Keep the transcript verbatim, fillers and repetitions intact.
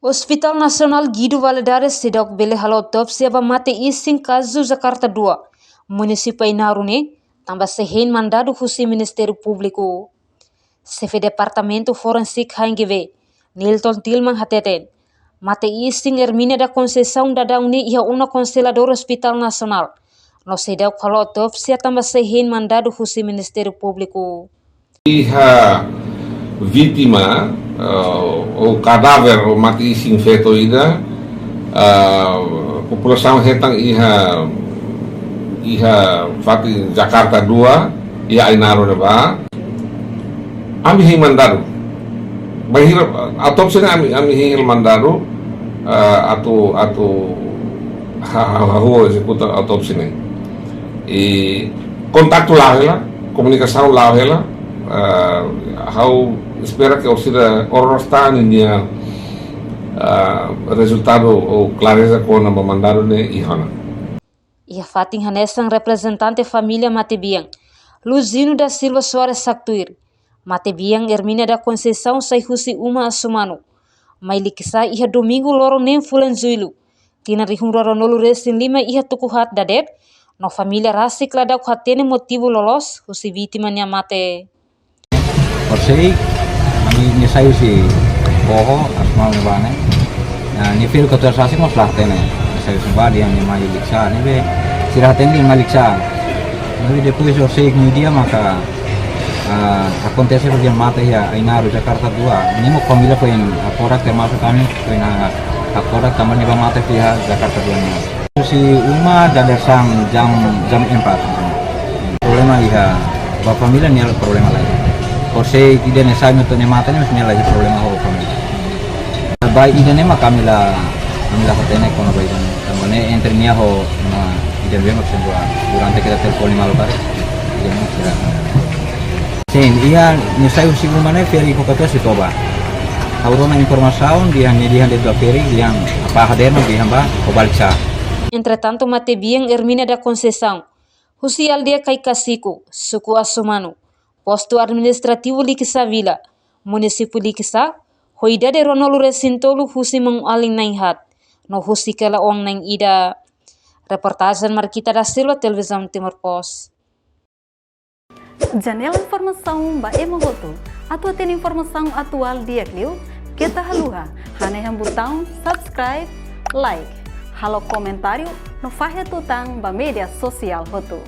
Hospital Nasionál Guido Valadares seidauk bele halo autópsia ba mate-isin kazu Jakarta dua, munisípiu Ainaro ne'e, tanba sei hein mandadu husi Ministériu Públiku. Xefe Departamentu Forensik H N G V, Nilton Tilman hateten, mate-isin Ermínia da Conceição daudaun ne'e iha ona konjeladór Hospital Nasionál, no seidauk halo autópsia tanba sei hein mandadu husi Ministériu Públiku. Iha vítima, eh, ou kadáver, ou mate-isin feto ida, eh, populasaun hetan iha, iha fatin Jakarta dua, iha Ainaro ne'ebá. Ami hein mandadu. Bainhira autópsia ne'e ami, ami hein mandadu, eh, atu, atu ha, ha, hahú ezekuta autópsia ne'e. I kontaktu la'o hela, komunikasaun la'o hela, eh, ha'u espera ke orsida oras tan ninia, eh, rezultadu ou klareza kona-ba mandadu ne'e iha ona. Iha fatin hanesan reprezentante família matebian, Luzino da Silva Soares haktuir, matebian Ermínia da Conceição sai husi uma Asumanu, mai Likisá iha domingu loron neen fulan Jullu, tinan rihun rua rua-nulu resin lima iha tuku haat dadeer, no família rasik ladauk hatene motivu loloos husi vítima nia mate. Horisehik, ami, nia sai husi oho, Asumanu ne'ebá ne'e. Nah, nia feri katuas rasik mós la hatene. Nia sai husi ne'ebá, dehan nia mai Likisá, ne'ebé sira hatene nia mai Likisá. Ne'ebé depois horisehik meiudia maka, ah, akontese ho nia mate iha Ainaro Jakarta dua. Nia mós família foin hakfodak, termasuk ami foin hakfodak tanba nia bá mate iha Jakarta dua ne'e. Husi uma dadeer-saan jam, jam empat. Problema iha ba família nia la problema laiha. Horisehik ida ne'e sai no to'o nia mate ne'e mós nia la iha problema ho família. Ba ida ne'e mak ami la, ami la hatene kona-ba ida ne'e. Tanba ne'e entre nia ho ema ida ne'ebé mak sendua durante ita telefone malu karik. Ida ne'e mak sira. Sin, iha nia sai husi uma ne'e feri ho katuas husi toba. Ha'u rona informasaun dehan nia dehan de'it bá feri, dehan apá hadeer mak dehan bá ho ba Likisá. Entretantu, matebian Ermínia da Conceição, husi aldeia Kaikasiku, suku Asumanu, postu administrativu Likisá Vila, munisípiu Likisá, ho idade rua-nulu resin tolu husi maun-alin na'in haat, no husik hela oan na'in ida. Reportajen Marquita da Silva, Televizaun Timor Post. Janela informasaun ba ema hotu. Atu hatene informasaun atuál di'ak liu, keta haluha hanehan butaun subscribe, like, halo komentáriu no fahe tutan ba média sosiál hotu.